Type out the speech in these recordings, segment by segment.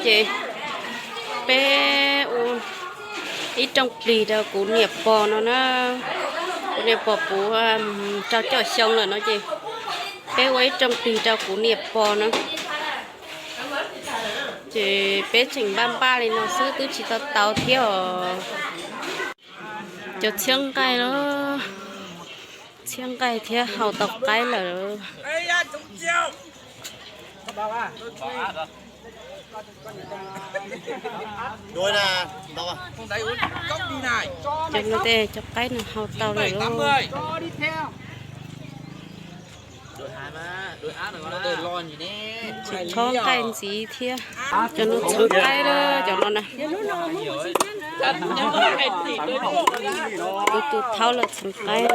Ces peb ua ib rooj plig rau kuv niam pog no na. Kuv niam pog puv rau caum xyoo lawm no ces peb ua ib rooj plig rau kuv niam pog na. Ces peb tseem npaj npaj li no xwb twb tsis tau tau thiab os. Cov txhiab nqaij los, txhiab nqaij thiab hau tau qaib lawm. Cov no tej cov qaib no hau tau lawm lauj. Tsis thob nqaij ntxiv thiab. Cov no txheeb qaib lawm cov no na. Kuv tus thaub lawm txheeb qaib.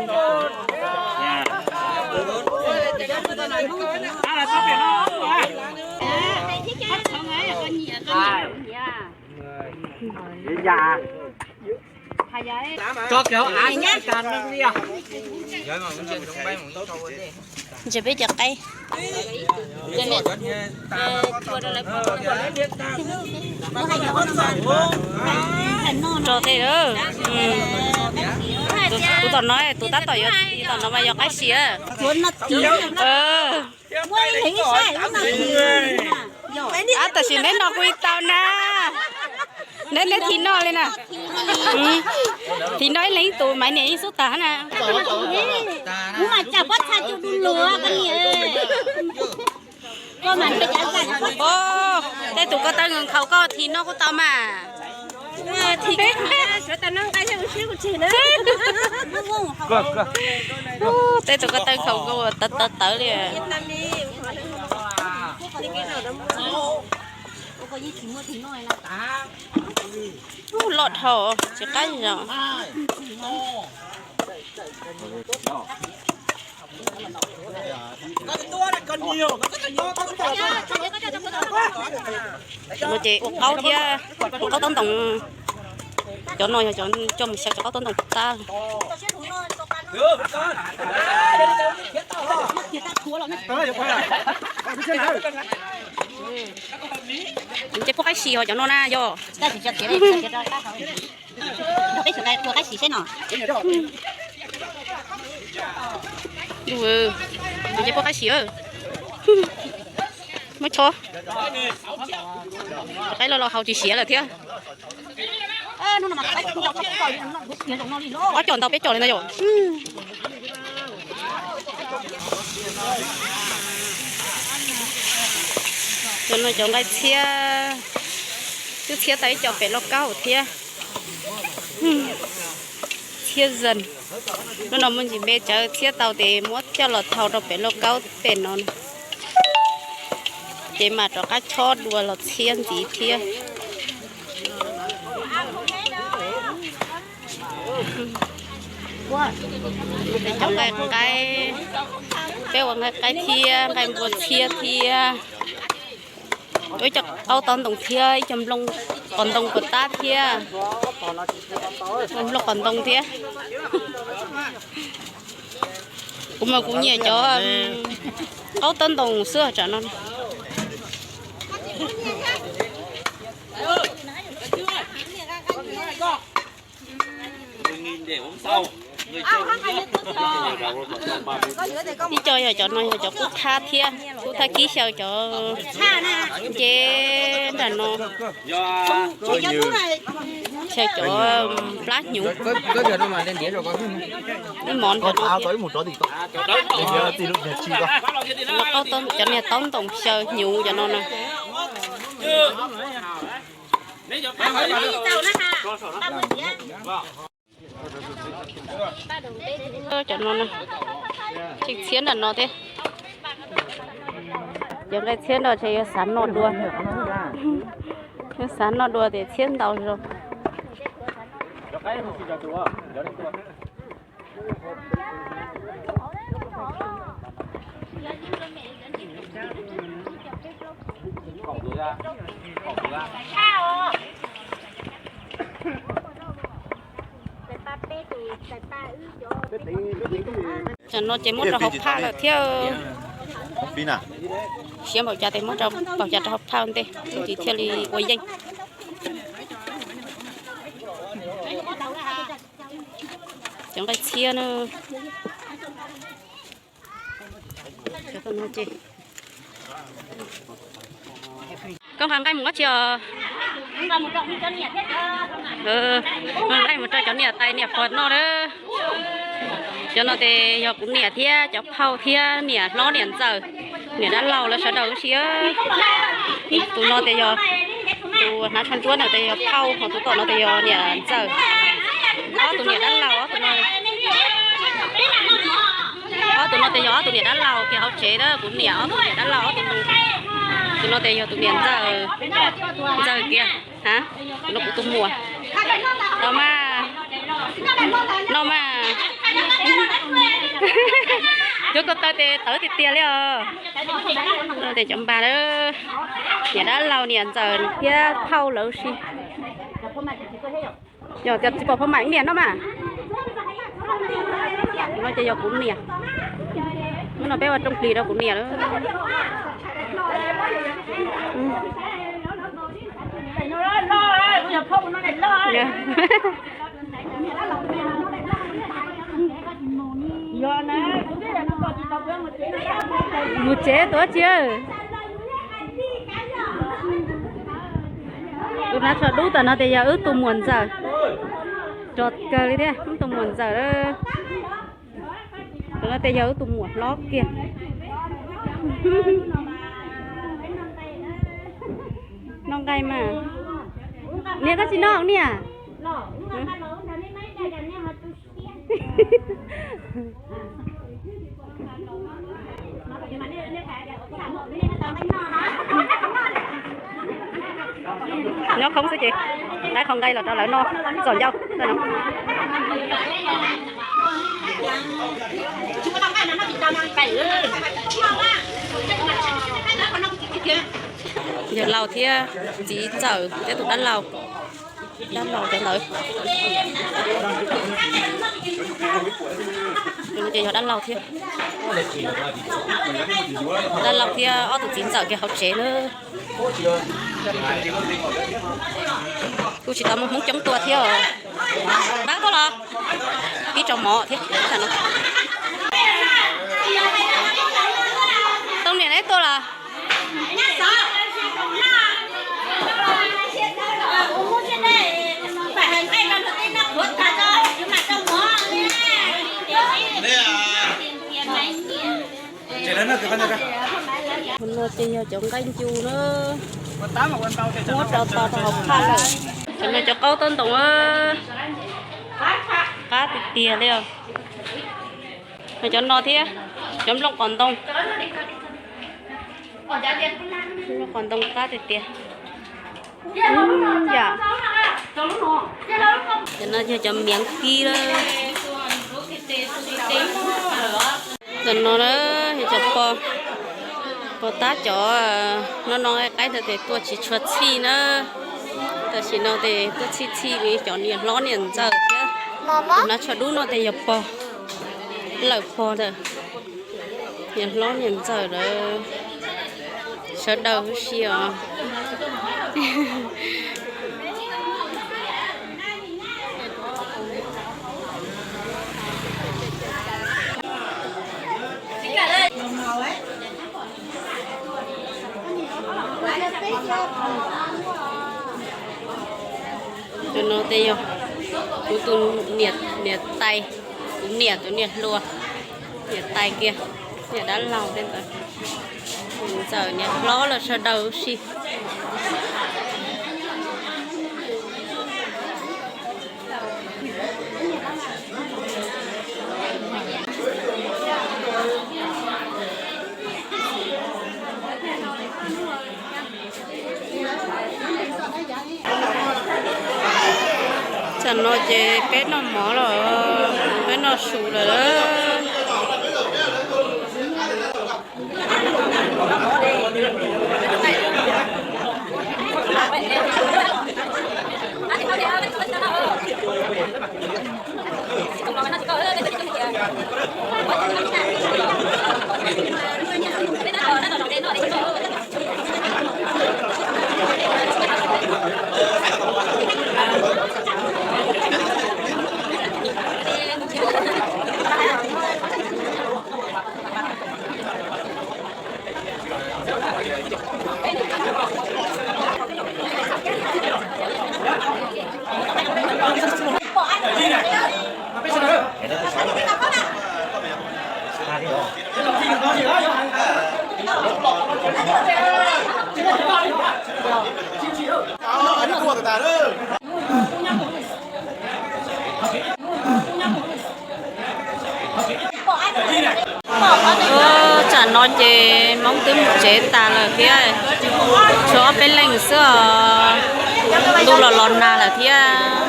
Ntsia peb cov qaib. Tso tej. Tus tom no, tus tab tom yuav tom no mas yog qaib si. Ab, tam sim neb no kuj ib tau na. Neb, neb thim noj li na. Thim noj ib leeg ib tus, Maiv niam ib xub tag na. Tej tus ko taw nkhaus koj thim noj kuj tau mas. Tej tus ko taw nkhaus tawv tawv tawv li. Loj dhau, tsis qab zog. No ces ua qaub thiab, ua qaub taub ntoos. Cov no yog cov coj mus xyaw cov qaub taub ntoos tag. Ces pub qaib si os cov no na yog. Ces pub qaib si. Muab chob. Qaib los los haus tsis siav lawm thiab. Ob co ntau peb co li ntawd yom. Cov no cov nqaij txhiab, twb txhiab tau ib co pem lauj kaub thiab. Txhiab zeeg. Hnub no muaj ntsis me tsawv txhiab tau ces muab coj los thau rau pem lauj kaub pem no. Ces mam rov qab chob dua los txhiab ntxiv thiab. Peb cov nqaij qaib, peb ua nqaij qaib thiab nqaij npua txhiab thiab. Ua ib co qaub taub ntoos thiab ib co nplooj qos ntoo puas tab thiab. Nplooj qos ntoo thiab. Kuv mas kuv nyiam cov qaub taub ntoos xwb tsam no. Ib co yog cov no yog cov kub thab thiab, kub thab kib xyaw cov nce nram no, xyaw cov plab hnyuv. Ib mov no, cov niag taub ntoos xyaw hnyuv cov no na. Cov no tseem txhiab nram no thiab. Cov nqaij txhiab no ces yuav xav noj dua. Yuav xav noj dua ces txhiab ntau zog. Tam no ces muab rau hauv phaj lawm thiab. Siab npaum cas tes muab rau, npaum cas rau hauv phaj ntej, tsis thiaj li ua yeej. Cov nqaij txhiab na. Koj nqa nqaij mus ua tsi os? Nqa nqaij mus rau cov niam tais niam pog noj na. Cov no tes yog kuv niam thiab cov phauj thiab niam hlob niam ntxawm, niam dab laug lawv sawv daws ua si. Tus no tes yog tus hnav tsho ntsuab ntawm tes yog phauj, ho tus tom no tes yog niam ntxawm. Ob tus niam dab laug, ob tus no, ob tus no tes yog ob tus niam dab laug kiag hauv tsev na, kuv niam ob tus niam dab laug ob tus. Tus no tes yog tus niam ntxawm, ntxawm kiag. Ha, tus no kuv tus muam. Noj mas, noj mas. Cov ko taw tes tawv tiag tiag li os. Tes cov npas na, niam dab laug niam ntxawm thiab phauj lawv si. Yog tias tsis pom phauj mam niam noj mas. No ces yog kuv niam. Hnub no peb ua rooj hlis rau kuv niam lawm. Mus tsev tuav tsi. Tus hnav tsho dub tom no tes yog wb tus muam ntxawm. Rog kawg li thiab, wb tus muam ntxawm. Tus no tes yog wb tus muam hlob kiag. Noj nqaij mas. Niam, koj tsis noj niam? Nyob khoob xwb ces, thaij qhov nqaij los rau lawv noj txaus ncauj no. Yawg laus thiab txiv ntxawm thiab tus dab laug, dab laug cov ntawd. Ces yog dab laug thiab, dab laug thiab ob tug txiv ntxawm kiag hauv tsev na. Kuj tsis tau muaj hmoob coob tuaj thiab. Npab tuaj los ib tsob mov thiab. Tau niam neb tuaj los. Cov no ces yog cov nqaij ncu na, muab rau tau rau hauv phaj lawm. Cov no cov qaub taub ntoos, qab tiag tiag li os. Cov no thiab, cov nplooj qos ntoo, nplooj qos ntoo qab tiag tiag. Yam, cov no yog cov miav kib lawm. Cov no na, yog cov pog, pog tab cov no no qaib ntawd ces tuaj tsis tshua txhij na. Tam sim no ces tuaj txhij txhij li cov niam hlob niam ntxawm thiab. Tus hnav tsho dub no ces yog pog, lawm pog ntawm niam hlob niam ntxawm lawm, sawv daws huv si os. Cov no tej yog kuv tus niam tais, kuv niam tus niam hluas, niam tais kiag, niam dab laug tej ntawd, niam ntxawm niam hlob lawv sawv daws huv si. Tam no ces peb noj mov lawm, peb noj su lawm. Tsam no ces Hmoob twb mus tsev tas lawm thiab, tshuav ob peb leeg xwb os. Ntuj los los nag lawm thiab,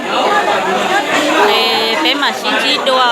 es peb mam sib ntsib dua.